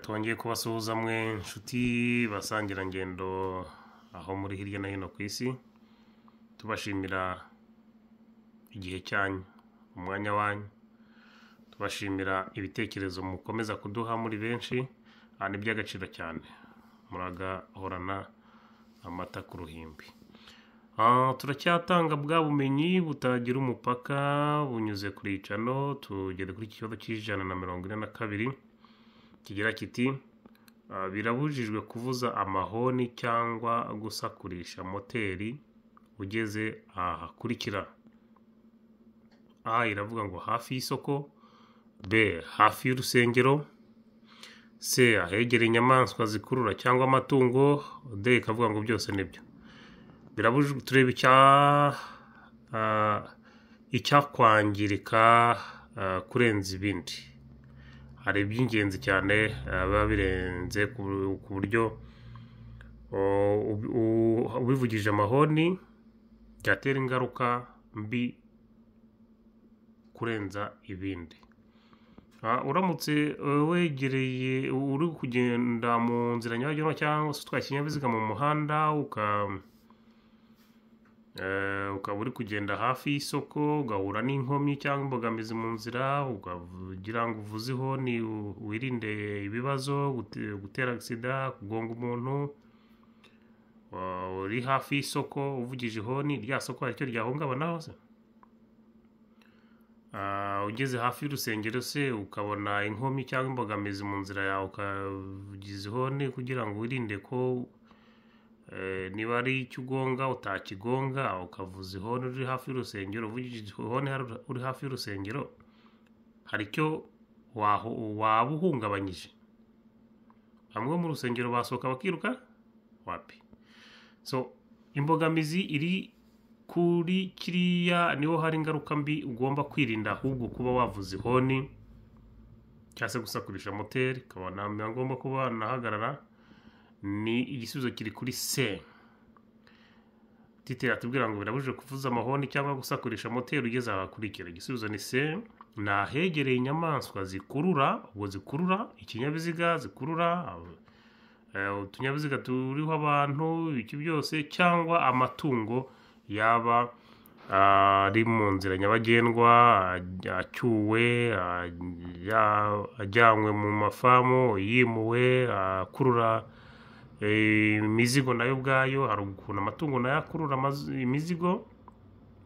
Twongeye kubasuhuza mwe nshuti basangirangendo aho muri hirya no hino ku isi, tubashimira igihe cyanyu, umwanya wanyu, tubashimira ibitekerezo mukomeza kuduha muri benshi, aha ni iby'agaciro cyane, muragahorana amata ku ruhimbi. Turacyatanga bwa bumenyi butagira umupaka bunyuze kuri icano, tugere kuri iki kibazo cy'142 kigira kiti: birabujijwe kuvuza amahoni cyangwa gusakurisha moteri ugeze aha hakurikira. A iravuga ngo hafi y'isoko, B hafi y'urusengero, C ahegereye inyamaswa zikurura cyangwa amatungo, D ikavuga ngo byose nibyo. Birabujijwe, tureba icyakwangirika kurenza ibindi. Hari iby'ingenzi cyane biba birenze ku buryo ubivugije amahoni byatera ingaruka mbi kurenza ibindi. Uramutse wegereye, uri kugenda mu nzira nyabagendwa cyangwa se utwaye ikinyabiziga mu muhanda, ukaba uri kugenda hafi y'isoko, ugahura n'inkomyi cyangwa imbogamizi mu nzira, ukagira ngo uvuze ihoni wirinde ibibazo, gutera agisida, kugonga umuntu, uri hafi y'isoko uvugije ihoni, rya soko hari icyo ryahungabanaho se? Ugeze hafi y'urusengero se ukabona inkomyi cyangwa imbogamizi mu nzira yawe, ukavugiza ihoni kugira ngo wirinde ko niba ari icyo ugonga utakigonga, ukavuza ihoni uri hafi y'urusengero, uvugije ihoni uri hafi y'urusengero, hari icyo waba uhungabanyije? Bamwe mu rusengero basohoka bakiruka? Wapi. So imbogamizi iri kuri kiriya niho hari ingaruka mbi ugomba kwirinda, ahubwo kuba wavuza ihoni cyangwa se gusakurisha moteri, ukaba ngombwa kuba wanahagarara. Ni igisubizo kiri kuri C. Titire atubwira ngo birabujijwe kuvuza amahoni cyangwa gusakurisha moteri ugeze aha hakurikira. Igisubizo ni C, ni ahegereye inyamaswa zikurura, ubwo zikurura ikinyabiziga, zikurura utunyabiziga turiho abantu, ibiki byose, cyangwa amatungo yaba ari mu nzira nyabagendwa, acyuwe, ajyanywe mu mafamu, yimuwe, akurura imizigo nayo ubwayo. Hari ukuntu amatungo nayo akurura imizigo.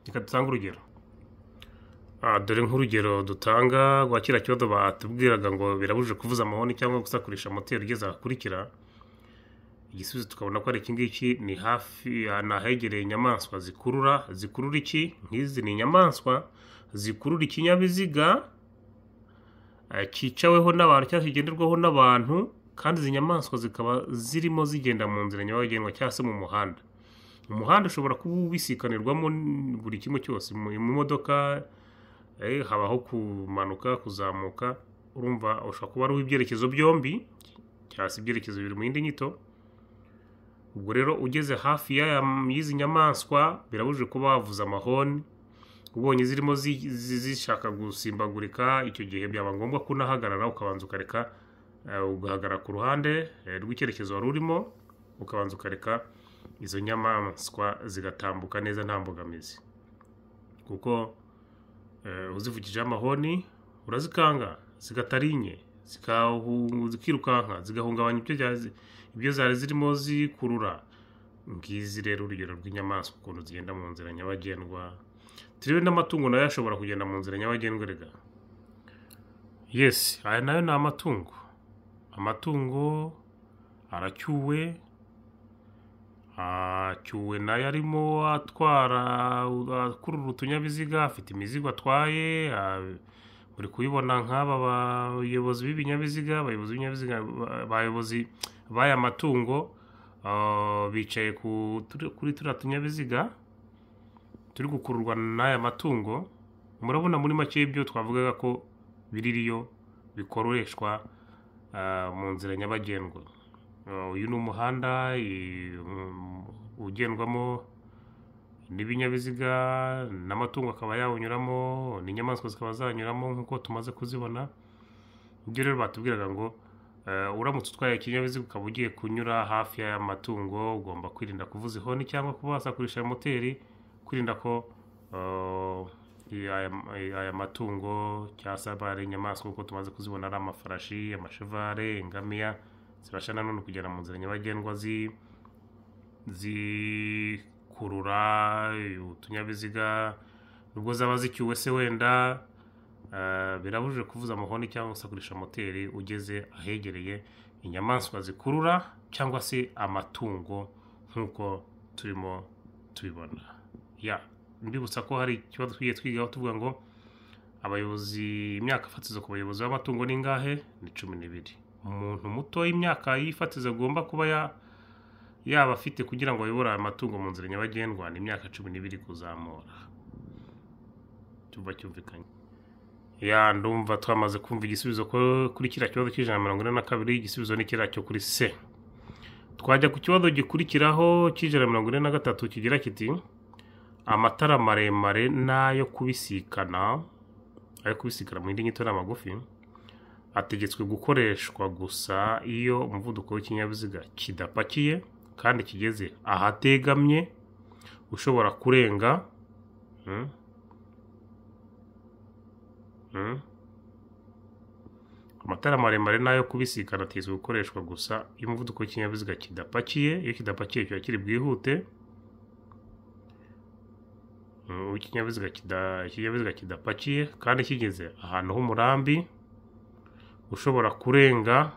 Reka dutange urugero. Dore nk'urugero dutanga rwa kiriya kibazo batubwiraga ngo birabujijwe kuvuza amahoni cyangwa gusakurisha moteri ugeze ahakurikira. Igisubizo tukabona ko ari iki ngiki, ni hafi, ni ahegereye inyamaswa zikurura. Zikurura iki? Nk'izi ni inyamaswa zikurura ikinyabiziga cyicaweho n'abantu cyangwa kigenderwaho n'abantu, kandi izi nyamaswa zikaba zirimo zigenda mu nzira nyabagendwa cyangwa se mu muhanda. Umuhanda ushobora kuba ubisikanirwamo buri kimwe cyose, mu modoka habaho kumanuka, kuzamuka, urumva ushobora kuba ari uw'ibyerekezo byombi cyangwa se ibyerekezo bibiri mu yindi nyito. Ubwo rero ugeze hafi y'izi nyamaswa birabujijwe kuba wavuza amahoni. Ubonye zirimo zishaka gusimbagurika, icyo gihe byaba ngombwa ko unahagarara, ukabanza ukareka, ugahagarara ku ruhande rw'icyerekezo wari urimo, ukabanza ukareka izo nyamaswa zigatambuka neza nta mbogamizi, kuko uzivugije amahoni urazikanga zigatarinye, zikirukanka, zigahungabanya ibyo zari zirimo zikurura. Ngizi rero urugero rw'inyamaswa ukuntu zigenda mu nzira nyabagendwa. Turebe n'amatungo nayo ashobora kugenda mu nzira nyabagendwa rega. Yes, aya nayo ni amatungo. Amatungo aracyuwe, acyuwe nayo arimo atwara, akurura utunyabiziga, afite imizigo atwaye. Uri kubibona nk'aba bayobozi b'ibinyabiziga, abayobozi b'ibinyabiziga, abayobozi b'aya matungo, bicaye kuri turiya tunyabiziga turi gukururwa n'aya matungo. Murabona muri make ibyo twavugaga ko biririyo bikoreshwa mu nzira nyabagendwa. Uyu ni umuhanda ugendwamo n'ibinyabiziga, n'amatungo akaba yawunyuramo, n'inyamaswa zikaba zanyuramo nk'uko tumaze kuzibona. Ibyo rero batubwiraga ngo Uramutse utwaye ikinyabiziga ukaba ugiye kunyura hafi y'aya matungo, ugomba kwirinda kuvuza ihoni cyangwa kuba wasakurisha moteri, kwirinda ko aya matungo cyangwa se aba ari inyamaswa kuko tumaze kuzibona ari amafarashi, amashevare, ingamiya, zibasha nanone kugera mu nzira nyabagendwa zikurura utunyabiziga nubwo zaba zicyuwe se wenda. Birabujijwe kuvuza amahoni cyangwa gusakurisha moteri ugeze ahegereye inyamaswa zikurura cyangwa se amatungo nk'uko turimo tubibona. Ya, mbibutsa ko hari ikibazo twigiye twigaho tuvuga ngo abayobozi, imyaka fatizo ku bayobozi b'amatungo ni ingahe? Ni 12. Umuntu muto imyaka y'ifatizo agomba kuba yaba afite kugira ngo ayobore aya matungo mu nzira nyabagendwa ni imyaka 12 kuzamura. Cyumva cyumvikanye. Ya, ndumva twamaze kumva igisubizo ko kuri kiriya kibazo cy'142, igisubizo ni kiriya cyo kuri C. Twajya ku kibazo gikurikiraho cy'143 kigira kiti amatara maremare n'ayo kubisikana, ayo kubisikana mu yindi nyito ni amagufi, ategetswe gukoreshwa gusa iyo umuvuduko w'ikinyabiziga kidapakiye kandi kigeze ahategamye ushobora kurenga Amatara maremare n'ayo kubisikana ategetswe gukoreshwa gusa iyo umuvuduko w'ikinyabiziga kidapakiye, iyo kidapakiye kiba kiri bwihute. Ikinyabiziga kidapakiye kandi kigeze ahantu h'umurambi ushobora kurenga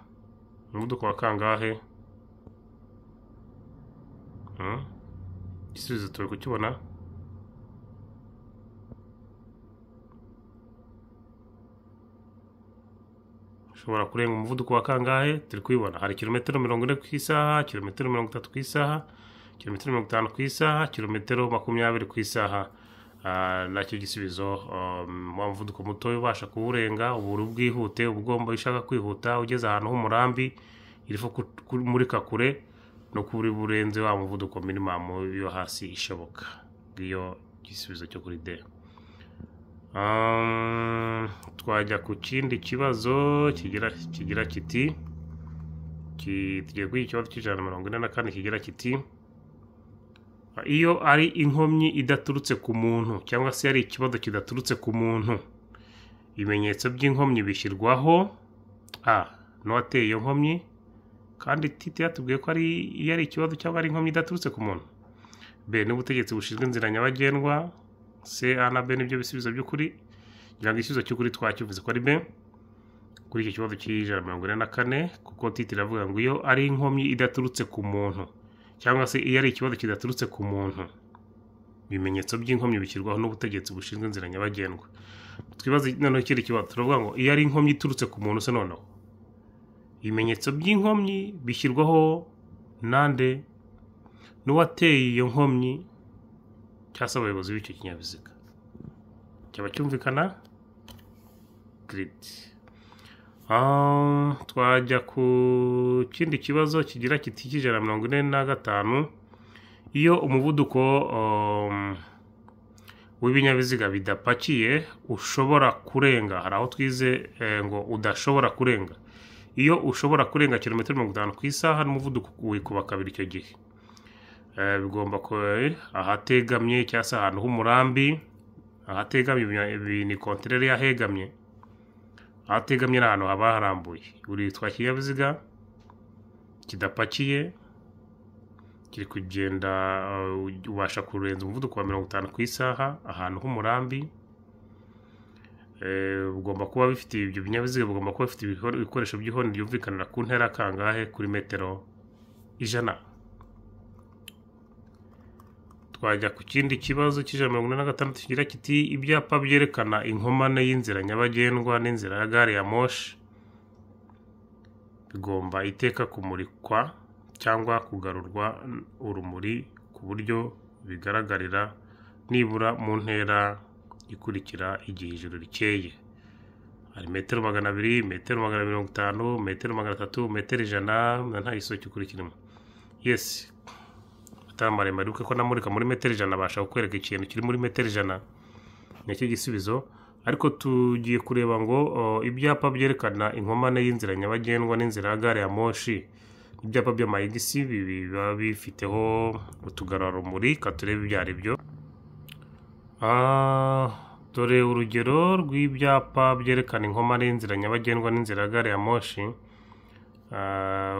umuvuduko wa kangahe? Igisubizo turi kukibona. Ushobora kurenga umuvuduko wa kangahe? Turi kubibona. Hari kilometero 40 ku isaha, kilometero 30 ku isaha, kilometero 50 ku isaha, kilometero 20 ku isaha. Nacyo gisubizo. Wa muvuduko muto ubasha kuwurenga, ubura ubwihute, ubugomba ushaka kwihuta ugeze ahantu h'umurambi iriho kumurika kure no kuri burenze wa muvuduko minimum yo hasi ishoboka. Ngiyo gisubizo cyo kuri D. Twajya ku kindi kibazo kigira kiti, tugiye kuri ikibazo cy'144 kigira kiti iyo ari inkomyi idaturutse ku muntu cyangwa se ari ikibazo kidaturutse ku muntu, ibimenyetso by'inkomyi bishyirwaho a n'uwateye iyo nkomyi, kandi titi yatubwiye ko ari iyo ari ikibazo cyangwa ari inkomyi idaturutse ku muntu, b n'ubutegetsi bushinzwe inzira nyabagendwa, C, A na B nibyo bisubizo by'ukuri. Ngira ngo igisubizo cy'ukuri twakivuze ko ari B kuri icyo kibazo cy'144, kuko titi iravuga ngo iyo ari inkomyi idaturutse ku muntu cyangwa se iyo ari ikibazo kidaturutse ku muntu, ibimenyetso by'inkomyi bishyirwaho n'ubutegetsi bushinzwe inzira nyabagendwa. Twibaze noneho ikindi kibazo, turavuga ngo iyo ari inkomyi iturutse ku muntu se noneho ibimenyetso by'inkomyi bishyirwaho nande? N'uwateye iyo nkomyi cyangwa se abayobozi b'icyo kinyabiziga. Cyaba cyumvikana? Great. Twajya ku kindi kibazo kigira kiti cy'145, iyo umuvuduko w'ibinyabiziga bidapakiye ushobora kurenga, hari aho twize ngo udashobora kurenga, iyo ushobora kurenga kilometero 50 ku isaha n'umuvuduko wikuba kabiri icyo gihe bigomba ahategamye cyangwa se ahantu h'umurambi, ahategamye ni kontineri yahegamye, ahategamye ni ahantu haba harambuye. Buri twa kinyabiziga kidapakiye kiri kugenda ubasha kurenza umuvuduko wa 50 ku isaha ahantu h'umurambi, ugomba kuba bifite ibyo binyabiziga bigomba kuba bifite ibikoresho by'ihoni ryumvikanira ku ntera kangahe? Kuri metero 100. Twajya ku kindi kibazo cy'146 kigira kiti ibyapa byerekana inkomane y'inzira nyabagendwa n'inzira ya gari ya moshi bigomba iteka kumurikwa cyangwa kugarurwa urumuri ku buryo bigaragarira nibura mu ntera ikurikira igihe ijoro rikeye. Hari metero 200, metero 250, metero 300, metero 100, nta gisozi cy'ukurikiramo. Yes, amatara maremare uko namurika muri metero 100 abasha kukwereka ikintu kiri muri metero 100. Nicyo gisubizo. Ariko tugiye kureba ngo ibyapa byerekana inkomane y'inzira nyabagendwa n'inzira ya gare ya moshi, ibyapa by'amayigisi biba bifiteho utugarurarumuri, ka turebe ibyo ari byo. Dore urugero rw'ibyapa byerekana inkomane y'inzira nyabagendwa n'inzira ya gare ya moshi.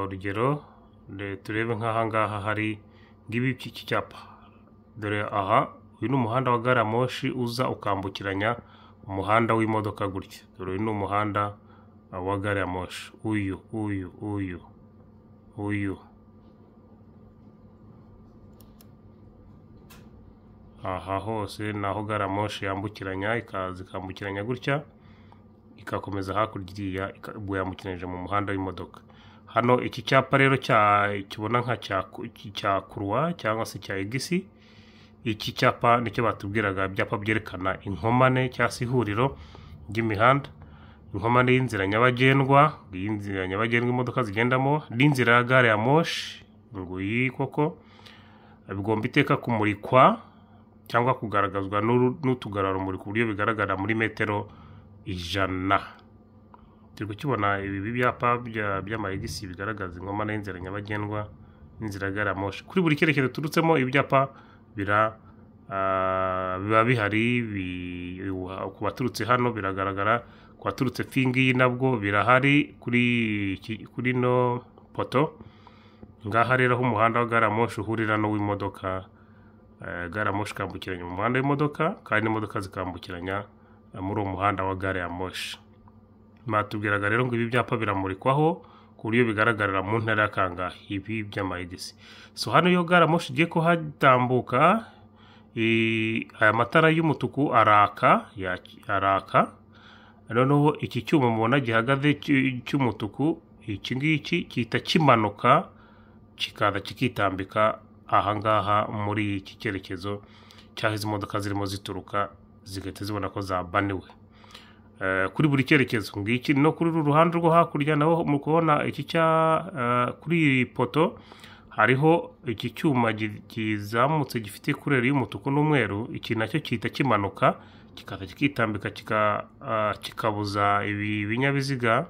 Urugero turebe nk'aha ngaha hari ngibi iki cyapa. Dore aha, uyu ni umuhanda wa gare ya moshi uza ukambukiranya umuhanda w'imodoka gutya. Dore uyu ni umuhanda wa gare ya moshi, uyu uyu uyu uyu. Aha hose ni aho gare ya moshi yambukiranya, ikaza ikambukiranya gutya, ikakomeza hakurya iriya, ubwo yambukiranyije mu muhanda w'imodoka. Hano iki cyapa rero kibona nka cya kuruwa cyangwa se cya egisi, iki cyapa nicyo batubwiraga, ibyapa byerekana inkomane cyangwa se ihuriro ry'imihanda, inkomane y'inzira nyabagendwa, iyi nzira nyabagendwa imodoka zigendamo, n'inzira ya gare ya moshi, nguyi koko bigomba iteka kumurikwa cyangwa kugaragazwa n'utugarurarumuri ku buryo bigaragara muri metero 100. Turi kukibona ibi byapa by'amayegisi bigaragaza inkomane y'inzira nyabagendwa n'inzira ya gare ya moshi. Kuri buri cyerekezo turutsemo ibyapa biba bihari, ku baturutse hano biragaragara, ku baturutse fingiyi nabwo birahari kuri no poto. Ngaha rero aho umuhanda wa gare ya moshi uhurira n'uw'imodoka, gare ya moshi ikambukiranya mu muhanda w'imodoka, kandi n'imodoka zikambukiranya muri uwo muhanda wa gare ya moshi. Batubwiraga rero ngo ibi byapa biramurikwaho ku buryo bigaragarira mu ntera ya kangahe, ibi by'amayegisi. So hano iyo gare ya moshi igiye kuhatambuka, aya matara y'umutuku araka, araka. Noneho iki cyuma mubona gihagaze cy'umutuku, iki ngiki gihita kimanuka kikaza kikitambika aha ngaha muri iki cyerekezo cy'aho izi modoka zirimo zituruka, zigahita zibona ko zabaniwe. Kuri buri cyerekezo ngiki, no kuri uru ruhande rwo hakurya naho mu kubona iki cya kuri iyi poto hariho iki cyuma kizamutse gifite kureri y'umutuku n'umweru, iki nacyo gihita kimanuka kikaza kikitambika kikabuza ibi binyabiziga